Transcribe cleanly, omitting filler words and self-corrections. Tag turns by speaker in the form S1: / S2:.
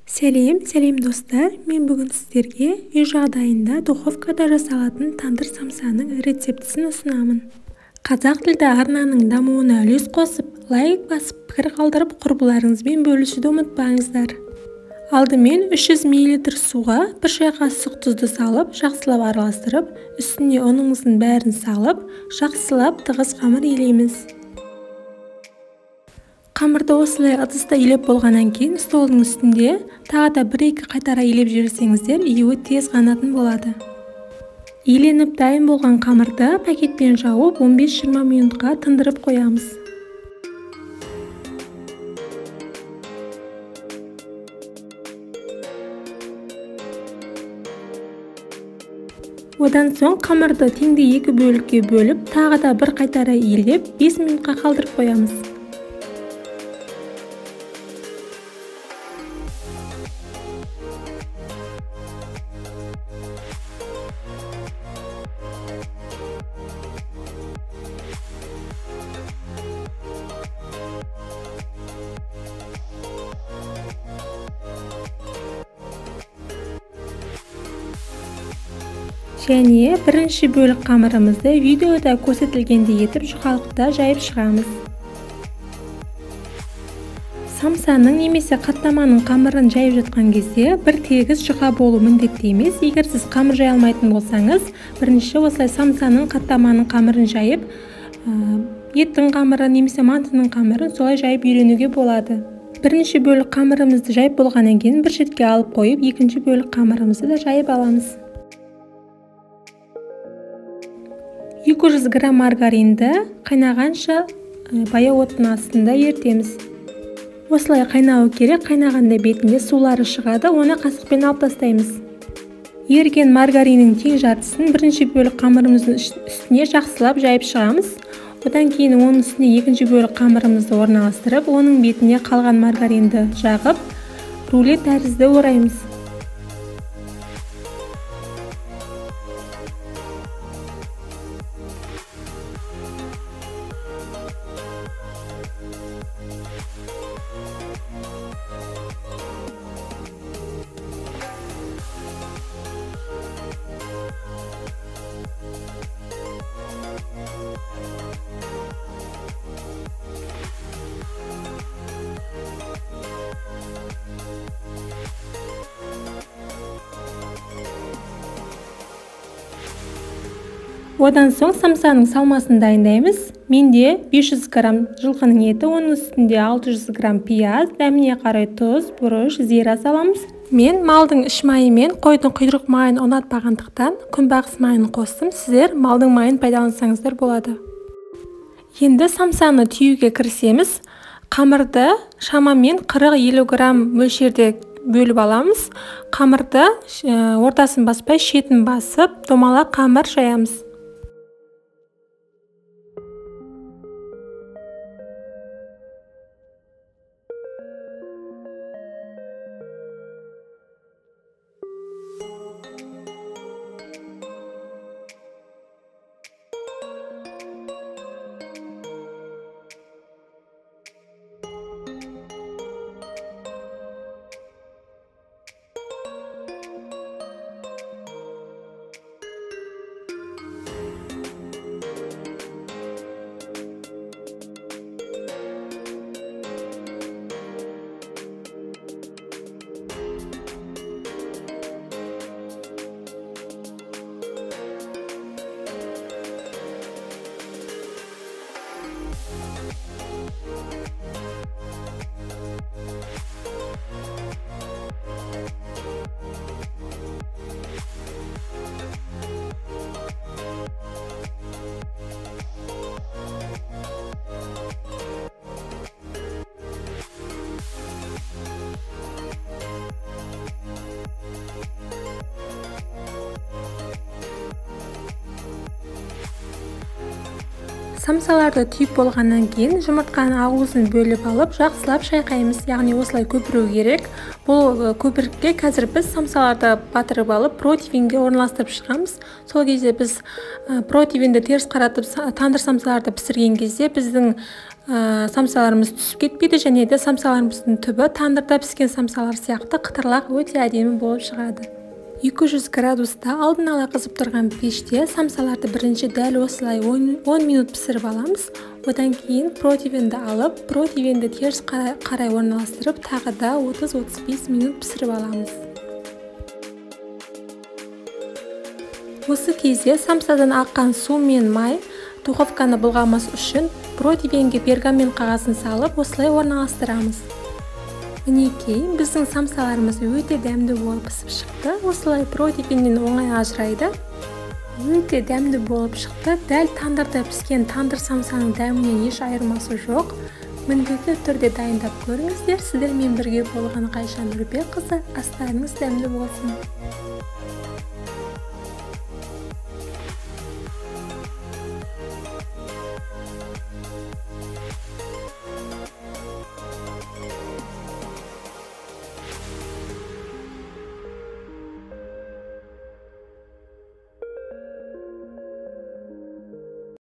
S1: Сәлем, сәлем достар! Мен бүгін сіздерге үй жағдайында духовкада жасалатын тандыр самсаның рецептісін ұсынамын. Қазақ тілді арнаның дамуына үлес қосып, лайк басып, пікір қалдырып, құрбыларыңызбен бөлісуді ұмытпаңыздар. Алдымен 300 мл суға бір шай қасық тұзды салып, жақсылап араластырып, үстіне ұныңыздың бәрін салып, жақсылап тығыз қамыр илейміз. Қамырды осылай ыдыста илеп болғаннан кейін столдың үстінде тағы да 1-2 қайтара илеп жіберсеңіздер, июі тез қанатын болады. Иленіп дайын болған қамырды пакетпен жауып 15-20 минутқа тындырып қоямыз. Одан соң қамырды теңдей екі бөлікке бөліп, тағы да бір қайтара илеп 5 минутқа қалдырып қоямыз. Және бірінші бөлік қамырымызды видеода көрсетілгендей етіп жұқалықта жайып шығамыз. Самсаның немесе қаттаманың қамырын жайып жатқан кезде бір тегіс жұқа болу міндетті емес. Егер сіз қамыр жая алмайтын болсаңыз, бірінші осылай самсаның, қаттаманың қамырын жайып, еттің қамырын немесе мантының қамырын солай жайып үйренуге болады. Бірінші бөлік қамырымызды жайып болғаннан кейін бір шетке алып қойып, екінші бөлік қамырымызды да жайып аламыз. 200 грамм маргаринді қайнағанша баяу оттың астында ертеміз. Осылай қайнауы керек, қайнағанда бетінде сулары шығады, оны қасықпен алып тастаймыз. Еріген маргариннің тең жартысын бірінші бөлік қамырымыздың үстіне жақсылап жайып шығамыз. Одан кейін оның үстіне екінші бөлік қамырымызды орналастырып, оның бетіне қалған маргаринді жағып, рулет тәрізді ораймыз. Одан соң самсаның салмасын дайындаймыз. Менде 500 грамм жылқының еті, оның үстінде 600 грамм пияз, дәміне қарай тұз, бұрыш, зира саламыз. Мен малдың іш майы мен қойдың құйрық майын ұнатпағандықтан күнбағыс майын қостым. Сіздер малдың майын пайдалансаңыздар болады. Енді самсаны түюге кірісеміз. Қамырды шамамен 40-50 грамм мөлшерде бөліп аламыз. Қамырды ортасын баспай, шетін басып, домалақ қамыр жаямыз. Самсаларды түйіп болғаннан кейін жұмыртқаның ауызын бөліп алып, жақсылап шайқаймыз, яғни осылай көпіру керек. Бұл көпірікке қазір біз самсаларды батырып алып, противенге орналастырып шығамыз. Сол кезде біз противенді теріс қаратып тандыр самсаларды пісірген кезде біздің самсаларымыз түсіп кетпейді, және де самсаларымыздың түбі тандырда піскен самсалар сияқты қытырлақ өте әдемі болып шығады. 200 градуста алдын ала қызып тұрған пеште самсаларды бірінші дәл осылай 10 минут пісіріп аламыз. Одан кейін противенді алып, противенді теріс қарай орналастырып, тағы да 30-35 минут пісіріп аламыз. Осы кезде самсадан аққан су мен май духовканы былғамас үшін противенге пергамент қағазын салып, осылай орналастырамыз. Мінекей, біздің самсаларымыз өте дәмді болып пісіп шықты. Осылай противеннен оңай ажырайды. Өте дәмді болып шықты. Дәл тандырда піскен тандыр самсаның дәмінен еш айырмасы жоқ. Міндетті түрде дайындап көріңіздер. Сіздермен бірге болған Ғайша Нұрбекқызы. Астарыңыз дәмді болсын.